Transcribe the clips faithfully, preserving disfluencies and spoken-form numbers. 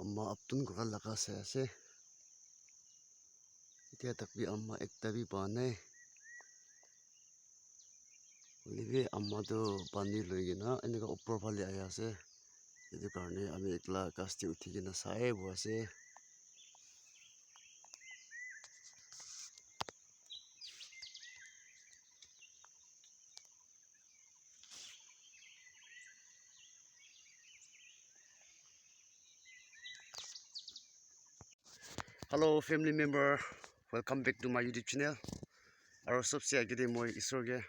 Ama aptun kura laga sai ase. Etia tak bi ama ekta bi pa nai. Hoilebi ama tu pani loi kena enika upor phale ahi ase. Etu karne ami ekla ghas te uthi kena sai bohi ase. Hello family member, welcome back to my YouTube channel. Aro sobse agete moi Isor ke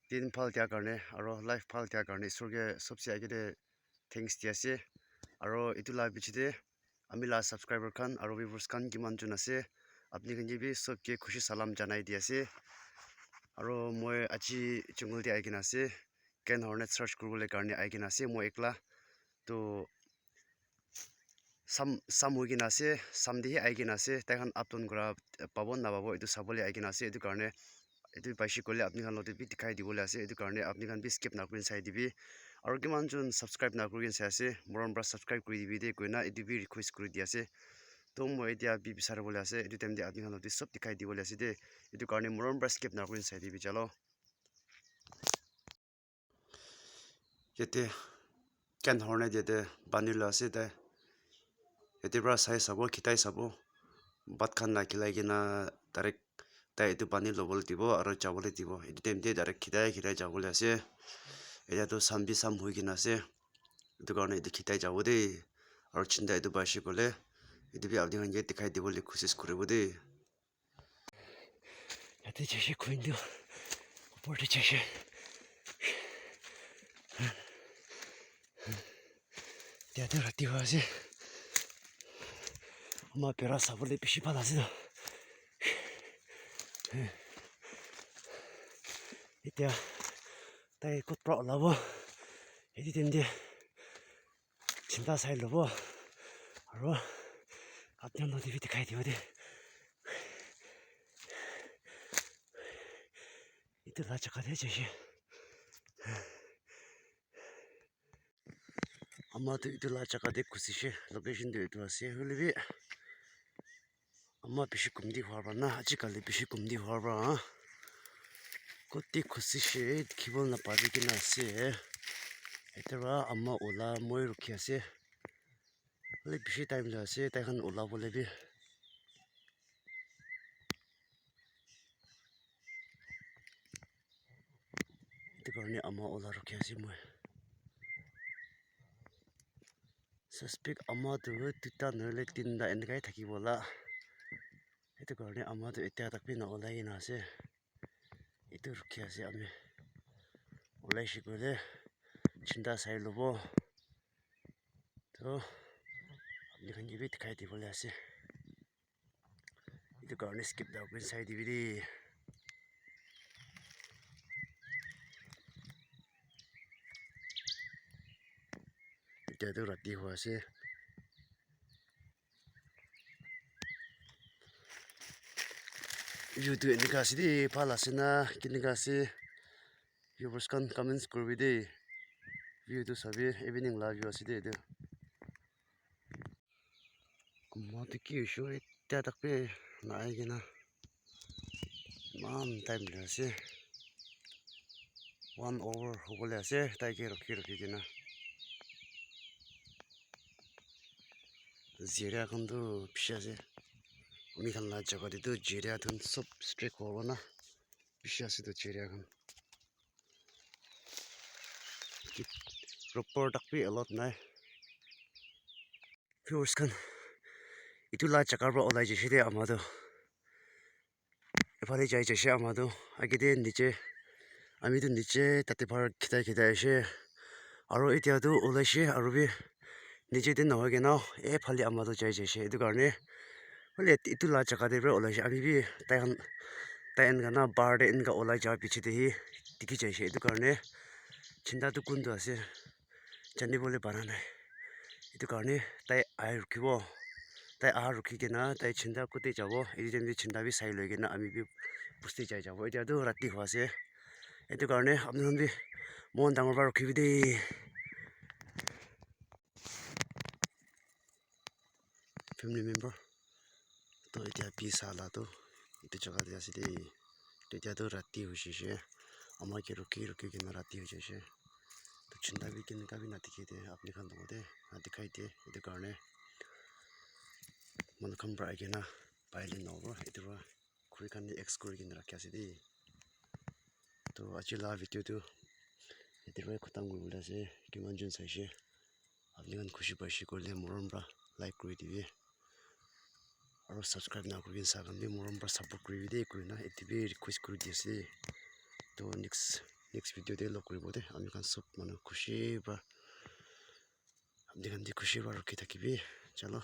din bhal dia karne aro life bhal dia karne Isor ke sobse agete thanks di ase. Aro etu la piche te ami la subscriber khan aro viewers khan kiman jon ase, apni khan ke bi sob ke khushi salam janai di ase. Aro moi aji jungle te ahi kena ase, Ken Hornet search kuribole karne ahi kena ase moi ekla. To sam, sam hoi kena ase, sam te hi ahi kena ase, tai khan up down kura pabo na pabo etu sabole ahi kena ase. Etu karne etu paishe koile apni khan logote bi dikhai dibole ase. Etu karne apni khan bi skip na kuri sai dibi. Aro kiman jon subscribe na kuri sai ase, morom para subscribe kuri dibi de koina etu bi request kuri di ase. To moi etia bi bisari bole ase, etu time te apni khan logote sob dikhai dibole ase de. Etu karne morom para skip na kuri sai dibi chalo. Yate Ken Hornet yate pani loi ase tai. Yate para sai sabo, khitai sabo. Bhat khan na khilai kena direct tai etu pani lobole dibo aro jabole dibo. Etu time te direct khitai khitai jabole ase. Etia tu sam bi sam hoi kena ase. Etu karne etu khitai jabo de. Aro chinta etu paishe koile etu bi apni khan ke dikhai dibole kosis kuribo de. Yate jaise khuin tu upor te jaise. Yate rati hoi ase. Ama bera sabole bishi bhal ase na. Etia tai kot para olabo. Etu time te chinta sai lobo. Aro apni khan logote bi dikhai dibo de. Etu la jaga te jaise. Ama tu etu la jaga te khusishe, location tu etu ase. Hoilebi ama bishi kumti hua para na, ajikali bishi kumti hua para, ah, koti khusishe dikhibo na pari kena ase. Etu para ama ola moi rukhi ase. Hoile bishi time loi ase, tai khan ola bole bi. Etu karne ama ola rukhi ase moi. Suspect ama tu duita nohoile tinta eneka he thakibo la. Etu karne ama tu etia tak bi na olai kena ase. Etu rukhi ase ami. Olaishe koile chinta sai lobo. To apni khan ke bi dikhai dibole ase. Etu karne skip na kuri sai dibi de. Etia tu rati hoi ase. View tu enika ase de, bhal ase na, kenika ase? Viewers khan comments kuribi de. View tu sabi, evening la view ase de etu. Ama tu ki hoishe, etia tak bi nai kena eman time loi ase. One hour hobole ase, tai ke rukhi rukhi kena. Jeria khan tu bishi ase. Ami khan la jaga te tu jeria khan sob strict hobo na. Bishi ase tu jeria khan. Proper tak bi allowed nai. Viewers khan, etu la jaga para olai jaise de ama tu. Ephale jai jaise ama tu. Agete niche, ami tu niche tate para khitai khitai ase. Aro etia tu olaishe aro bi niche te nahoi kena ephale ama tu jai jaise. Etu karne hoile etu la jaga te para olaishe. Ami bi tai khan, tai khan la bahar te eneka olai ja piche te hi dikhi jaise. Etu karne chinta tu kun tu ase, jani bole para nai. Etu karne tai ahi rukhibo. Tai aha rukhi kena tai chinta kote jabo. Etu time te chinta bi sai loi kena ami bi bosti jai jabo. Etia tu rati hoi ase. Etu karne apni khan bi mon dangor para rukhibi de. family member. To etia bi sala tu etu jaga te ase de. To etia tu rati hoishe she. Ama ke ruki ruki kena rati hoishe she. To chinta bi kenika bi na dikhi de apni khan logot te na dikhai de etu karne. Manu khan para ahi kena pai le nohobo etu para khuri khan bi X kuri kena rakhi ase de. To aji la video tu etu para khatam kuri bole ase. Kiman jon saishe apni khan khushi paishe koile morom para like kuri dibi. Aru subscribe na kuri kena sa khan bi morom para support kuri bi de koi na etu bi request kuri di ase. To next next video te log kuri bo de ami khan sob manu khushi para apni khan te khushi para rakhi thakibi. Chalo.